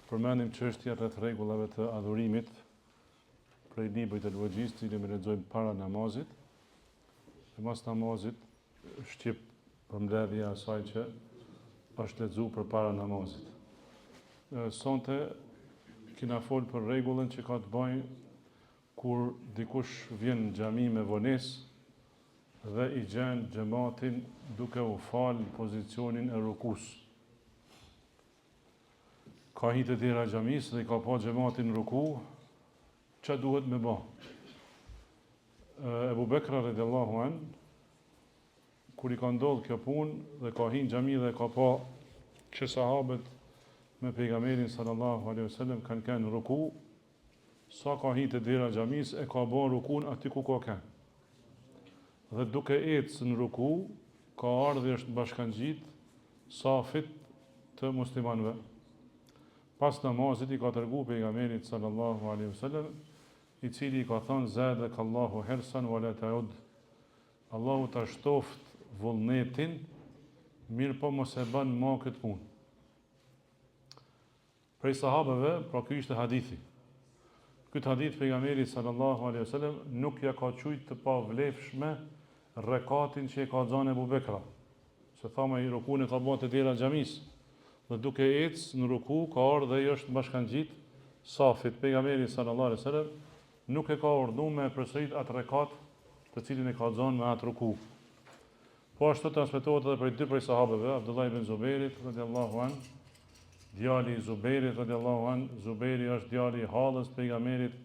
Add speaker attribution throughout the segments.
Speaker 1: Përmendim çështje rreth rregullave të adhurimit prej librit El Vexhiz, të cilin e lexojmë para namazit. E mas namazit shqip përmbledhja e asaj që është lexu përpara namazit. Sonte kina fol për rregullën që ka të bëjë kur dikush vjen në xhami me vonesë dhe i gjen xhematin duke u falë në pozicionin e rukus. Ka hi te dera e xhamisë dhe i ka pa xhematin në ruku, ça duhet me ba? Ebu Bekra radiallahu an, kur i ka ndodhë kjo punë dhe ka hi në xhami dhe ka pa që sahabët me pejgamberin sallallahu alaihi wasallam kanë qenë në ruku, sa ka hi te dera e xhamisë e ka ba rukun aty ku ka qenë. Dhe duke ecë në ruku, ka ardhë dhe është bashkangjit safit të muslimanëve. Pas namazit i ka tregu pejgamberit sallallahu alaihi wasallam, i cili i ka thënë zadaka Allahu hirsan wala ta'ud. Allahu ta shtoft vullnetin, mirëpo mos e bën ma këtë punë. Prej sahabeve, pra ky ishte hadithi. Këtë hadith pejgamberi sallallahu alaihi wasallam nuk ja ka qujt të pavlefshme rekatin që e ka xanë Ebu Bekra. Se thamë ai rukun e ka ba te dera e xhamisë. Dhe duke ecë në ruku ka ardhë dhe i është bashkangjit safit. Pejgamberi sallallahu alaihi wasallam nuk e ka urdhnu me e përsërit atë rekat të cilin e ka xanë me atë ruku. Po ashtu transmetohet edhe prej dy prej sahabeve, Abdullah ibn Zubejrit radiallahu an, djali i Zubejrit radiallahu an, Zubejri është djali i hallës të pejgamberit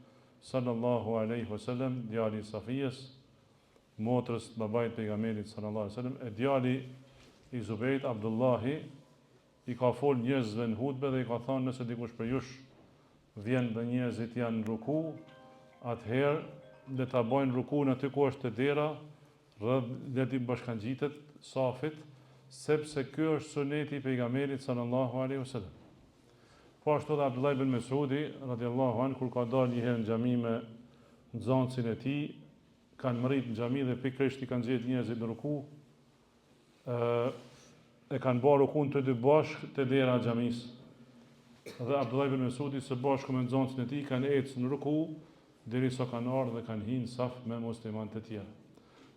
Speaker 1: sallallahu alaihi wasallam, djali i Safijes, motrës të babait të pejgamberit sallallahu alaihi wasallam, e djali i Zubejrit Abdullahi i ka fol njerëzve në hutbe dhe i ka thënë nëse dikush prej jush vjen dhe njerëzit janë në ruku, atëherë le ta bajnë rukun aty ku është te dera Dhe le t'i bashkangjitet safit, sepse ky është suneti i Pejgamberit sallallahu alejhi ve selem. Po ashtu edhe Abdullah ibn Mesudi radiallahu anhu kur ka dalë një herë në xhami me nxënësin e tij, kanë mrrit në xhami dhe pikërisht i kanë gjetë njerëzit në ruku, ë e kanë bërë rukun të dy bashkë te dera e xhamisë. Dhe Abdullah ibn Mesudi së bashku me nxënësin e tij kanë ecë në ruku derisa kanë ardhë dhe kanë hi në saf me muslimanë të tjerë.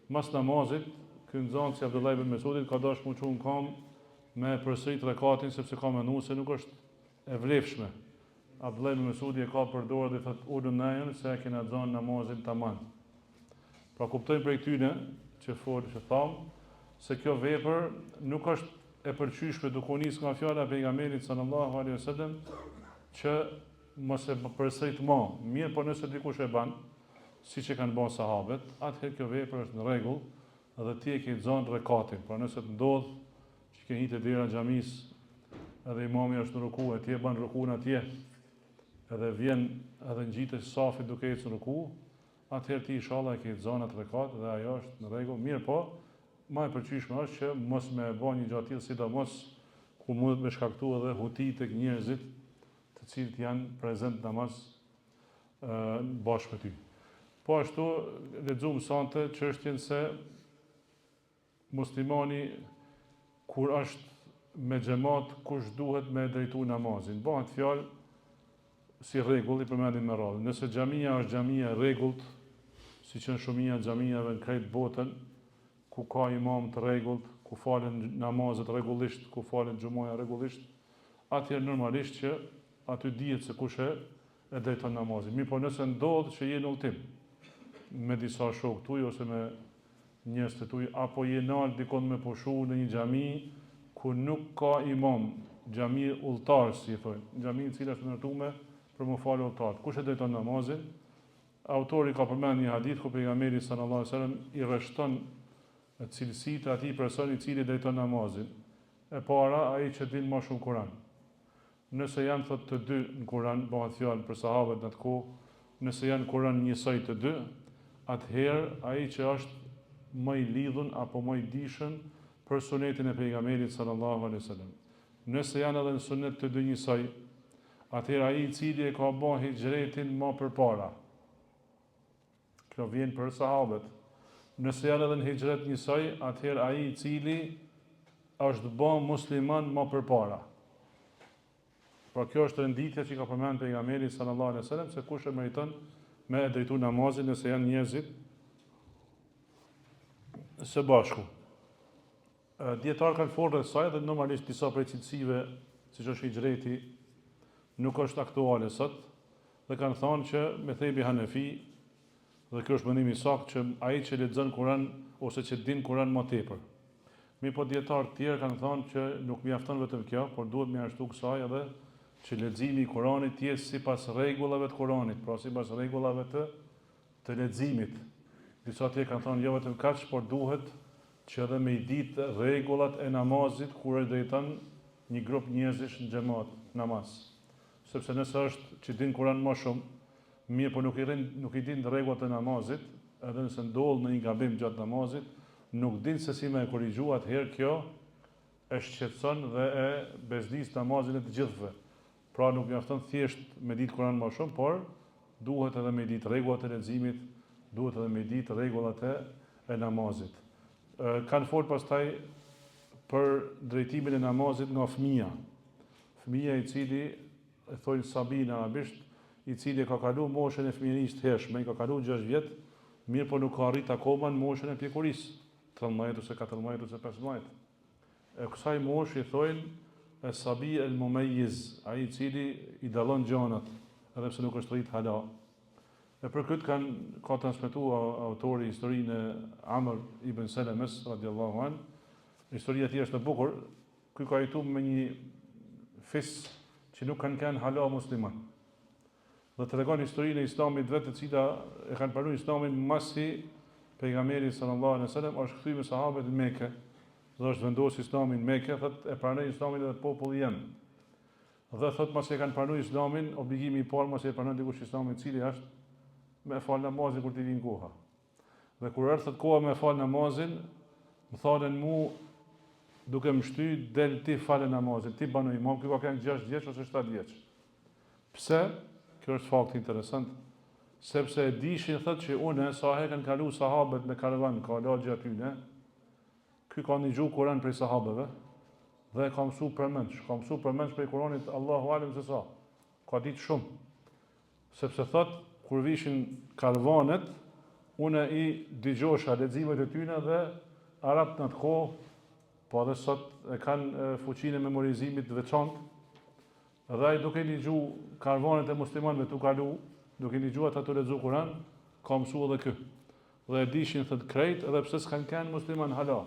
Speaker 1: Mas namazit, ky nxënësi i Abdullah ibn Mesudit ka dashur m'u çu në kamë me e përsërit rekatin sepse ka menu se nuk është e vlefshme. Abdullah ibn Mesudi e ka për dorë dhe i thotë ulu nejën se e kena xanë namazin taman. Pra kuptojmë prej këtyne që fol që thamë se kjo vepër nuk është e pëlqyeshme duke u nis nga fjala e pejgamberit sallallahu alaihi wasallam që mos e përsërit ma, mirëpo nëse dikush e ban, siç e kanë ba sahabet, atëherë kjo vepër është në rregull dhe ti e ke xanë rekatin. Pra nëse të ndodh që ke hi te dera e xhamisë edhe imami është në ruku e ti e ban rukun atje, edhe vjen edhe ngjitesh safit duke ecë në ruku, atëherë ti inshallah e ke xanë atë rekat dhe ajo është në rregull. Mirëpo, ma e pëlqyeshme është që mos me e ba një gjë të tillë, sidomos ku mundet me shkaktu edhe huti tek njerëzit të cilët janë prezent në namaz bashkë me ty. Po ashtu lexuam sonte çështjen se muslimani kur është me xhemat kush duhet me drejtu namazin. Bëhet fjalë si rregull i përmendim me radhë. Nëse xhamia është xhamia e rregullt, siç janë shumia e xhamiave në krejt botën, ku ka imam të rregullt, ku falen namazet rregullisht, ku falet xhumaja rregullisht, atëherë normalisht që aty dihet se kush e e drejton namazin. Mirëpo nëse ndodh që je në udhëtim me disa shokë tuaj ose me njerëz të tuaj apo je nal dikund me pushu në një xhami ku nuk ka imam, xhami udhëtar si i thonë, xhami e cila është ndërtuar për m'u falë udhëtarët. Kush e drejton namazin? Autori ka përmend një hadith ku pejgamberi sallallahu alejhi ve sellem i rreshton cilësitë e atij personi i cili drejton namazin. E para, ai që din ma shumë Kuran. Nëse janë thotë të dy në Kuran, bëhet fjalë për sahabët në atë kohë, nëse janë Kuran njësoj të dy, atëherë ai që është më i lidhun apo më i dijshëm për sunetin e pejgamberit sallallahu alejhi ve sellem. Nëse janë edhe në sunet të dy njësoj, Atëherë ai i cili e ka ba hixhretin ma përpara. Kjo vjen për sahabët. Nëse janë edhe në hixhret njësoj, atëherë ai i cili është ba musliman ma përpara. Pra kjo është renditja që ka përmend pejgamberi sallallahu alejhi ve sellem se kush e meriton me e drejtu namazin nëse janë njerëzit së bashku. Dijetarët kanë folur rreth saj dhe normalisht disa prej cilësive, siç është hixhreti, nuk është aktuale sot dhe kanë thënë që medhhebi Hanefi dhe ky është mendimi i saktë që ai që lexon Kur'an ose që din Kur'an më tepër. Mirëpo dijetarë të tjerë kanë thënë që nuk mjafton vetëm kjo, por duhet me ia shtu kësaj edhe që leximi i Kuranit të jetë sipas rregullave të Kuranit, pra sipas rregullave të të leximit. Disa të tjerë kanë thënë jo vetëm kaq, por duhet që edhe me i ditë rregullat e namazit kur e drejton një grup njerëzish në xhemat, namaz. Sepse nëse është që din Kuran më shumë, mirëpo nuk i rrin, nuk i din rregullat e namazit, edhe nëse ndodh ndonjë gabim gjatë namazit, nuk din se si me e korrigju, atëherë kjo e shqetëson dhe e bezdis namazin e të gjithëve. Pra nuk mjafton thjesht me ditë Kur'an më shumë, por duhet edhe me ditë rregullat e leximit, duhet edhe me ditë rregullat e e namazit. Kanë folë pastaj për drejtimin e namazit nga fëmija. Fëmija i cili e thojnë sabi në arabisht, i cili e ka kalu moshën e fëmijërisë të hershme, i ka kalu 6 vjet, mirëpo nuk ka arrit akoma në moshën e pjekurisë, 13 ose 14 ose 15. E kësaj moshë i thojnë es-sabi el mumejjiz, ai i cili i dallon gjanat, edhe pse nuk është rrit hala. E për këtë kanë ka transmetuar autori historinë e Amr ibn Selemes radiallahu an. Historia e tij është e bukur. Ky ka jetu me një fis që nuk kanë qenë hala musliman. Dhe tregon historinë e Islamit vetë, e cila e kanë pranuar Islamin masi pejgamberi sallallahu alaihi wasallam është kthyer me sahabët në Mekë dhe është vendosur Islami në Mekë, thotë e pranoi Islamin edhe populli jem. Dhe thotë masi e kanë pranuar Islamin, obligimi i parë masi e pranon dikush Islamin, cili është me fal namazin kur t'i vjen koha. Dhe kur erdh thotë koha me fal namazin, më thanë mu duke më shty del ti fale namazin, ti banu imam, ky ka qenë 6 vjeç ose 7 vjeç. Pse? Kjo është fakt interesant. Sepse e dishin thotë që unë sa herë kanë kalu sahabët me karvan ka lagja atyne, ky ka nigju Kur'an prej sahabëve dhe e ka mësu përmendsh, ka mësu përmendsh prej Kur'anit Allahu alem se sa. Ka ditë shumë. Sepse thot kur vishin karvanet, unë i dëgjosha leximet e tyne dhe arabët në atë kohë, po edhe sot e kanë fuqinë e memorizimit të veçantë, Dhe ai duke nigju karvanet e muslimanëve tu kalu, duke nigju ata tu lexu Kur'an, ka mësu edhe ky. Dhe e dishin thot krejt, edhe pse s'kan qenë musliman hala.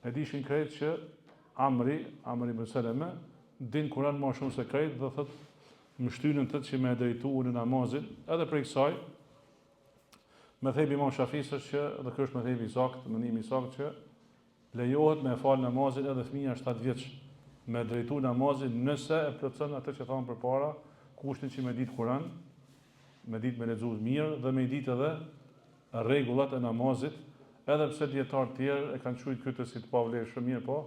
Speaker 1: E dishin krejt që Amri, Amr ibn Seleme, din Kur'an më shumë se krejt dhe thot më shtynën thot që me e drejtu në namazin, edhe prej kësaj medhhebi Imam Shafisë është që dhe ky është medhhebi i saktë, mendimi i saktë që Lejohet me e falë namazin edhe fëmija 7 vjeç, me drejtu namazin nëse e plotëson atë që thamë përpara, kushtin që me ditë Kur'an, me ditë me lexu mirë dhe me ditë edhe rregullat e namazit, edhe pse dijetarë të tjerë e kanë quajtur këtë si të pavlefshme, mirëpo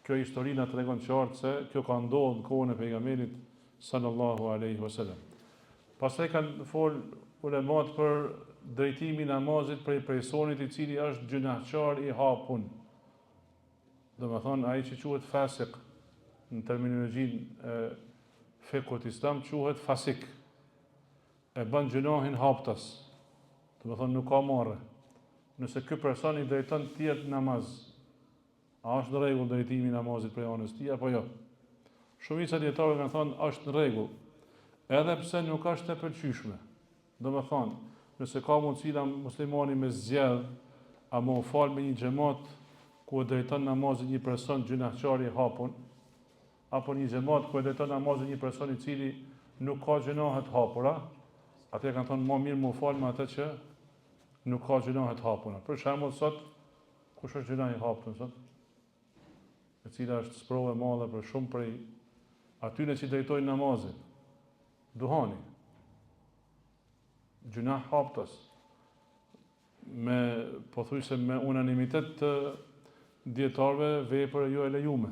Speaker 1: kjo histori na tregon qartë se kjo ka ndodhur në kohën e pejgamberit sallallahu alaihi wasallam. Pastaj kanë fol ulemat për drejtimin e namazit prej personit i cili është gjynahqar i hapun. Domethënë ai që quhet fasik në terminologjinë e fikhut islam quhet fasik. E bën gjynahin haptas. Domethënë nuk ka marre. Nëse ky person i drejton të tjerët namaz, A është në rregull drejtimi i namazit prej anës tij apo jo? Shumica e dijetarëve kanë thënë është në rregull, edhe pse nuk është e pëlqyeshme. Domethënë, nëse ka mundësi muslimani me zgjedh a me u fal me një xhemat ku e drejton namazin një person gjynahqar i hapun, apo një xhemat ku e drejton namazin një person i cili nuk ka gjynahe të hapura, atëherë kanë thënë më mirë me u fal me atë që nuk ka gjynahe të hapura. Për shembull sot Kush është gjynah i hapun sot? E cila është sprovë e madhe për shumë prej atyre që drejtojnë namazin. Duhani. Gjynah haptas. Me pothuajse me unanimitet të dijetarëve vepër jo e lejume.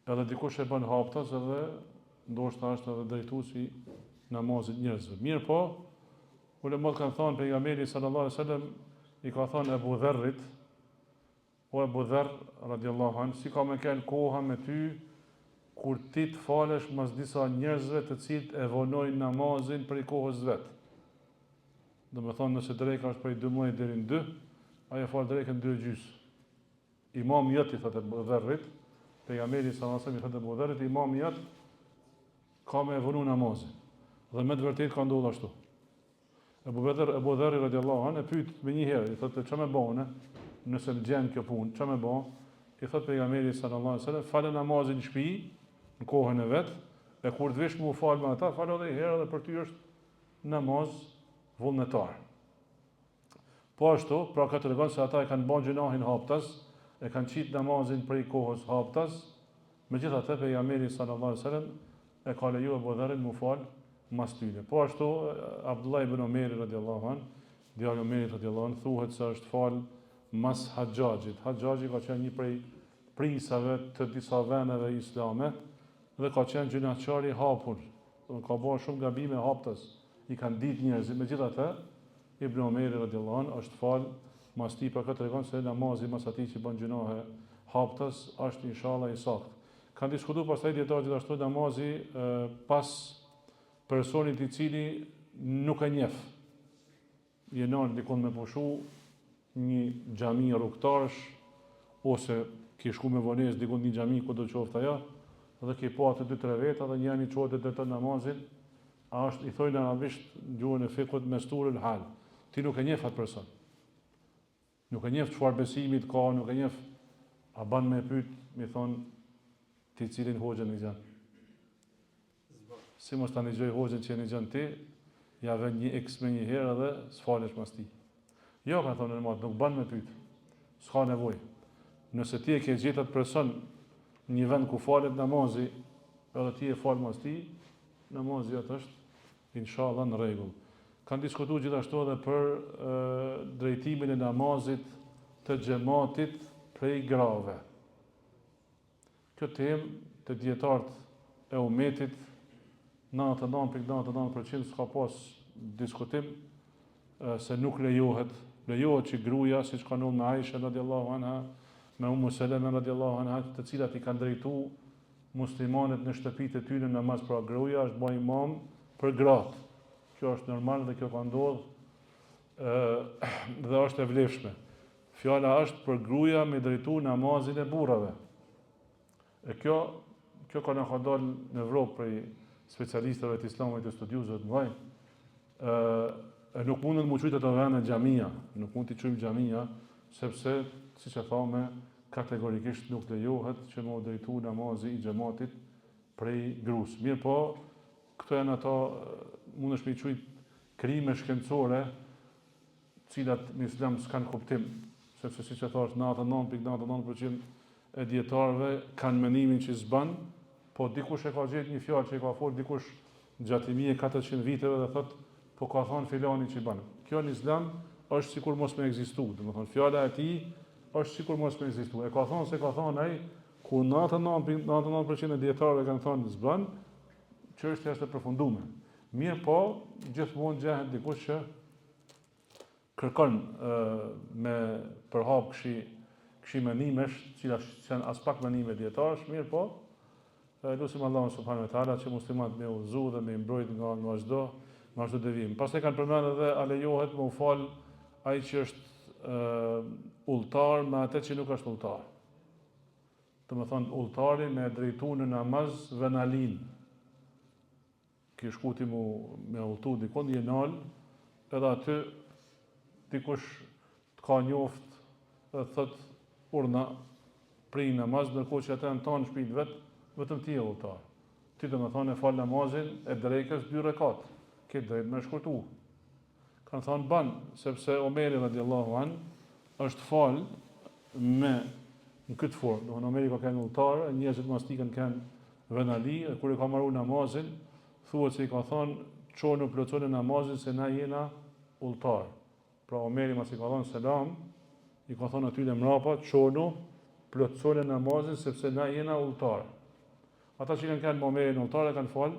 Speaker 1: Edhe dikush e bën haptas edhe ndoshta është edhe drejtues i namazit njerëzve. Mirëpo, ulemat kanë thënë pejgamberi sallallahu alajhi wasallam i ka thënë Ebu Dherrit, o Ebu Dherr radiallahu anhu, si ka me qenë koha me ty? kur ti të falesh mas disa njerëzve të cilët e vonojnë namazin prej kohës vet. Domethonë nëse dreka është prej 12 deri në 2, ai e fal drekën 2 e gjysë. Imami jot i thotë Ebu Dherrit, pejgamberi sallallahu alajhi wasallam i thotë Ebu Dherrit, imami jot ka me e vonu namazin. Dhe me të vërtetë ka ndodhur ashtu. Ebu Dherr, Ebu Dherri radiallahu anhu e pyet menjëherë, i thotë çka me bo unë, nëse më gjen kjo punë, çka me bo? I thotë pejgamberi sallallahu alajhi wasallam, fale namazin në shtëpi në kohën e vet, e kur të vish me u fal me ata, fale edhe një herë dhe për ty është namaz vullnetar. Po ashtu, pra kjo tregon se ata e kanë ba gjynahin haptas, e kanë qitë namazin prej kohës haptas, megjithatë pejgamberi sallallahu alejhi ve sellem e ka leju Ebu Dherrin m'u fal mas tyne. Po ashtu Abdullah ibn Omeri radiallahu an, djali i Omerit radiallahu an, thuhet se është fal mas Haxhaxhit. Haxhaxhi ka qenë një prej prijsave të disa vendeve islame dhe ka qenë gjynahqar i hapur, ka ba shumë gabime haptas, i kanë ditë njerëzit, megjithatë Ibn Omeri radiallahu anhu është fal mas tij, pra kjo tregon se namazi mas atij që bën gjynahe haptas është inshallah i saktë. Kanë diskutuar pastaj dijetarët gjithashtu namazi pas personit i cili nuk e njeh. Je nal dikund me pushu një xhami rrugëtarësh ose ke shku me vonesë dikund një xhami kudo qoftë ajo dhe ke pa aty dy tre veta dhe njëri çohet e drejton namazin A është, i thojnë arabisht në gjuhën e fikhut, mesturul hal. Ti nuk e njeh atë person. Nuk e njeh çfarë besimit ka, nuk e njeh a ban me pyet, me thon ti cilin hoxhën nigjon. Si mos ta nigjoj hoxhën që e nigjon ti, ja vën një X menjëherë edhe s'falesh mas tij. Jo, kanë thonë ulemat, nuk ban me pyet. S'ka nevojë. Nëse ti e ke gjetë atë person në një vend ku falet namazi, edhe ti e fal mas tij, Namazi jot është inshallah në rregull. Kanë diskutuar gjithashtu edhe për e, drejtimin e namazit të xhematit prej grave. Kjo temë te dijetarët e umetit 99.99% s'ka pas diskutim se nuk lejohet, lejohet që gruaja siç ka ndodhur me Aisha radiallahu anha, me Umu Seleme radiallahu anha, të cilat i kanë drejtu muslimanët në shtëpitë e tyre në namaz, pra gruaja është ba imam për gratë. Kjo është normal dhe kjo ka ndodhur ë dhe është e vlefshme. Fjala është për gruaja me drejtu namazin e burrave. E kjo kjo ka na ka dalë në Evropë prej specialistëve të Islamit të studiuesve të mëdhenj. Ë e nuk mundet m'u qujt ato vende xhamia, nuk mund t'i quajmë xhamia, sepse siç e thamë kategorikisht nuk lejohet që me u drejtu namazi i xhematit prej grus. Mirëpo, këto janë ato, mundesh me i qujt krime shkencore, të cilat në islam s'kanë kuptim, sepse siç e thashë, 99.99% e dijetarëve kanë mendimin që s'ban, po dikush e ka gjetë një fjalë që e ka folë dikush gjatë 1400 viteve dhe thotë, po ka thonë filani që ban. Kjo në islam është sikur mos me ekzistu, domethonë fjala e tij është sikur mos me ekzistu. E ka thonë se ka thonë ai, kur 99.99% e dijetarëve kanë thonë s'ban, çështja është e përfundume. Mirëpo, gjithmonë gjehet dikush që kërkon me përhap kësi kësi mendimesh, të cilat s'janë aspak mendime dijetarësh, mirëpo, lusim Allahun subhanahu wa taala që muslimanët me udhëzu dhe me mbrojt nga nga çdo nga çdo devijim. Pastaj kanë përmendur edhe a lejohet me u fal ai që është udhëtar me atë që nuk është udhëtar. Domethonë udhëtari me drejtu në namaz venalin. Ke shku ti mu me udhëtu dikund, je nal, edhe aty dikush të ka njoft dhe të thot urdhna pri namaz, ndërkohë që ata janë tanë në shtëpi të vet, vetëm ti je udhëtar. Ti domethonë e fal namazin e drekës dy rekat, ke drejt me shkurtu. Kanë thonë ban, sepse Omeri radiallahu an është fal me në këtë formë. Domethonë Omeri ka qenë udhëtar, e njerëzit mas tij kanë qenë venali, e kur e ka maru namazin, thuhet se i ka thonë, çonu plotësone namazin se na jena udhëtar. Pra Omeri masi ka thonë selam, i ka thonë atyre mrapa, çonu plotësone namazin sepse na jena udhëtar. Ata që kanë qenë me Omerin udhëtar e kanë fal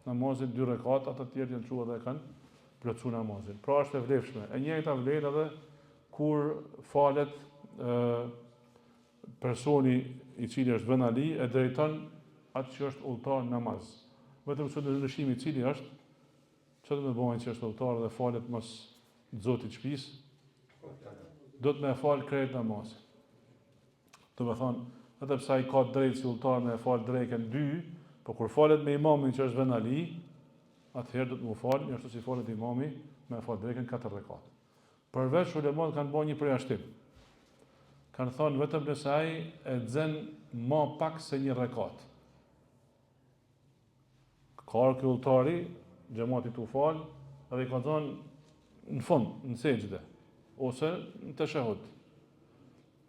Speaker 1: namazin dy rekat, ata të tjerët janë çuar dhe e kanë plotësuar namazin. Pra është e vlefshme. E njëjta vlen edhe kur falet ë personi i cili është venali e drejton atë që është udhëtar në namaz. Vetëm se ndryshimi i cili është, çka do me bo ai që është udhëtar dhe falet mas zotit shpisë, do të me fal krejt namazin. Domethonë, edhe pse ai ka drejtë si udhëtar me e fal drekën dy, po kur falet me imamin që është vendali, atëherë do të mu fal, njashtu si falet imami me e fal drekën katër rekat. Përveç ulemat kanë bërë një përjashtim. Kanë thonë vetëm nëse ai e xen ma pak se një rekat. Ka ardhë ky udhëtari, xhemati tu fal, edhe i ka zonë në fund, në sexhde, ose në teshehud.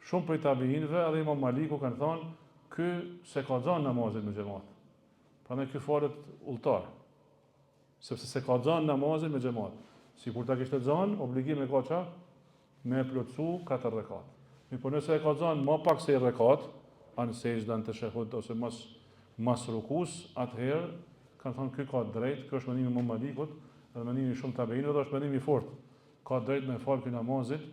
Speaker 1: Shumë prej tabiinëve edhe Imam Maliku kanë thonë, ky s'e ka zonë namazin me xhemat. Prandaj ky falet udhëtar. Sepse s'e ka zonë namazin me xhemat. Sikur ta kishte zonë, obligim e ka ça? Me e plotësu katër rekat. Mirëpo nëse e ka zonë ma pak se një rekat, a në sexhde, në teshehud ose mas, mas rukus, atëherë kanë thonë ky ka drejt, ky është mendimi i Imam Malikut, edhe mendimi i shumë tabiinëve dhe është mendim i fortë. Ka drejt me fal ky namazin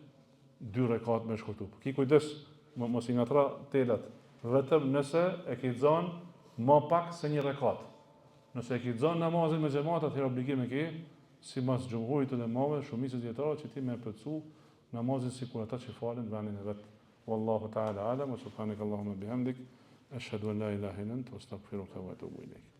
Speaker 1: dy rekat me shkurtu. Po ki kujdes, mos i ngatërro telat. Vetëm nëse e ke zonë ma pak se një rekat. Nëse e ke zonë namazin me xhemat, atëherë obligim e ke sipas xhumhurit të ulemave, shumicës dijetarëve që ti me e plotësu namazin sikur ata që falen në vendin e vet. Wallahu ta'ala alam wa subhanaka Allahumma bihamdik ashhadu an la ilaha illa anta astaghfiruka wa atubu ilaik.